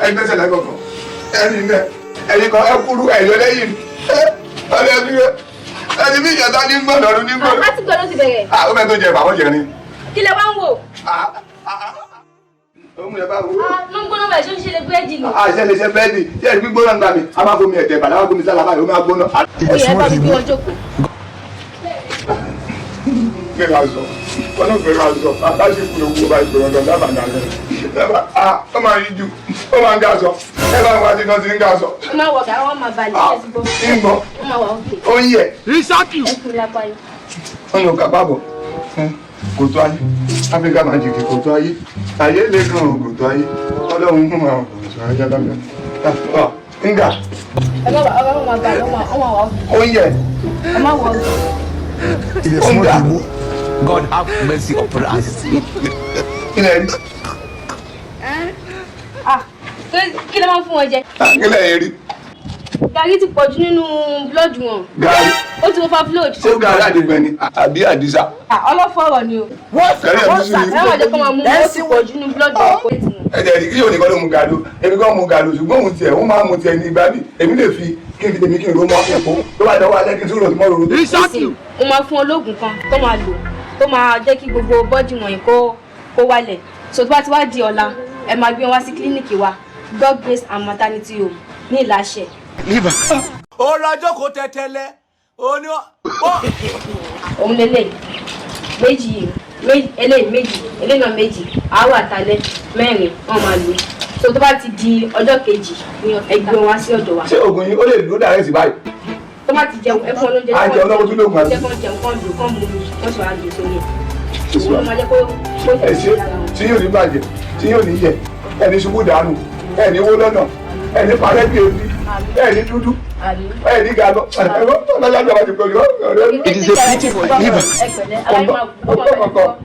Ẹgbẹ́sẹ̀ lẹ́kọ̀ọ̀kan. Ẹni náà ẹni kan ẹ kúrú ẹ̀yọ lẹ́yìn ọ̀rẹ́ mi rẹ ẹni bí ìjọba ní gbọ́dọ̀ ọdún ní gbọ́dọ̀. Láti gbọ́dọ̀ ti bẹ̀rẹ̀. Ó fẹ́ tó jẹ bàbá jẹ ni. Kí lẹ wá ń wò? Òun yẹn bá wò. Ló ń gbóná báyìí, ṣó ń ṣe lè búrẹ́dì ni? Àṣẹ lè ṣe búrẹ́dì tí ẹni gbígbóná gbà mí, a máa fomi ẹ̀tẹ̀ bàlá, máa fomi sálà báyìí, ó máa gbóná. Ó yẹ bá mi bí wọn jókòó. Gbéra sọ, wọn náà gbéra sọ, aláṣẹ kúlò wúwo bá ìgbéra lọ dábàá dàgbà. Dábàá, ó máa yí ju, ó máa ń ga sọ, ẹ bá wá sí náà sí ń ga sọ. Ó máa wọ̀ kí àwọn máa balẹ̀ ẹ ti gbọ́. Ń gbọ́. Ó máa wà òkè. Ó ń yẹ. Ẹ kú lápá yìí. Wọ́n yóò kápá bọ̀ kòtò ayé, Áfíríkà máa jìkì kòtò ayé, ayé lè kàn kòtò ayé, Ọlọ́run fún àwọn kòtò ayé lábẹ́. Nga. Ẹ má wà, ọ máa balẹ̀, ó máa wà òkè. Ó ń yẹ. Ẹ má wọ òkè. Ó ń ga. God have mercy upon us. Kílẹ̀ rí. Ah, kí ló máa ń fún wọn jẹ? Kílẹ̀ rí. Gàrí ti pọ̀jù nínú blood wọn. Gàrí. Ó ti overflow. Ṣé gàrí àdìgbẹ́ ni àbí àdìsá? Ọlọ́fọ̀ ọ̀rọ̀ ni o. Gàrí àdìsí ni. Ẹ má jẹ́ kó máa mú, ó ti pọ̀jù nínú blood wọn. Ẹ̀jẹ̀ rí kí yóò nìkan ló mu gàrí o, èmi kan mu gàrí o, ṣùgbọ́n òun tiẹ̀, òun máa mu tiẹ̀ ní ìgbà mi, èmi lè fi kí n fi tèmi kí n ro mọ́ epo tó bá dọwọ́ alẹ́ kí n tún rò mọ́ roro. Nísìnyí, mo máa fún olóògùn kan tó máa lò tó máa jẹ́ kí gbogbo bọ́dì wọ̀nyí kó wálẹ̀. So tó bá ti wá di ọ̀la, ẹ máa gbé wọn wá sí kílíníkì wa, God Grace and Maternity Home ní Ìláṣẹ. Ó lọ jókòó tẹ́tẹ́lẹ́ ó ní ó. Òun lélẹ̀ méjì, eléyìí méjì, eléyìí náà méjì, àárọ̀ àtàlẹ́ mẹ́rin wọ́n máa lò. So tó bá ti di ọjọ́ kejì, ẹ gbé wọn wá sí ọ̀dọ̀ wa. Ṣé oògùn yìí ó lè lò dàrẹ́ sí báyìí? Tó bá ti jẹun, ẹ fún wọn lóúnjẹ. Á jẹun lọ́wọ́ tún lóògùn àti. Jẹ́ kán jẹun, kán lò, kán mú mi, wọ́n sì wá lò sórí ẹ̀. Òun ló máa jẹ́ kó Ẹ ṣe tí yóò ní bàjẹ́, tí yóò ní yẹ, ẹni ṣubú dànù, ẹni wó lọ́nà, ẹni parẹ́ bí ebi, ẹni dúdú, ẹni gàlọ́, ẹ̀rọ ọlọ́yàjọ́ àti pẹ̀lú ọ̀rẹ́ mi. It is a pity for you. Ẹ pẹ̀lẹ́, aláì máa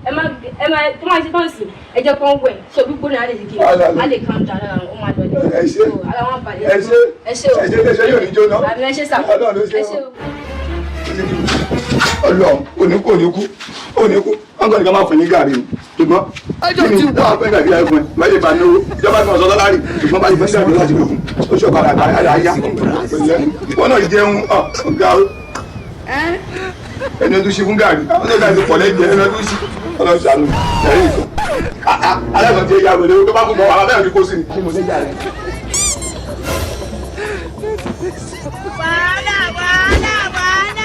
ẹ má ẹ má tó máa ṣe tán sí, ẹ jẹ́ kó ń wẹ̀, ṣé gbígbóná á lè ṣe kí á lè calm down lára wọn, ó máa lọlẹ̀. Ẹ ṣe. Ara wọn balẹ̀. Ẹ ṣe. Ẹ ṣe o. Ẹ ṣe, ẹ ṣe, yóò ní jóná. Àmì, ẹ ṣe sà. Ọlọ́run ló ṣe. Ẹ ṣe o. Ọlọ́run oníkú oníkú oníkú wọn kàn ní ká máa fún ní gàrí o, ṣùgbọ́n kí ni táwọn fẹ́ gàrí láì fún ẹ má lè bá náwó ìjọba tí wọn sọ lọ́lárì, ṣùgbọ́n bá ti fẹ́ gàrí láti lòkun ó ṣọ̀kọ̀ àrà àyà wọn náà jẹun ọ̀gá o, ẹni tó ṣe fún gàrí àwọn tó gàrí pọ̀ lẹ́jẹ̀ ẹni tó ṣe Ọlọ́run ṣàánú ẹ̀rí ìkan aláìsàn tí ẹ yà wẹ̀lẹ́ tó bá kún bọ̀ àwọn abẹ́rẹ́ kó sí ni. Wàhálà.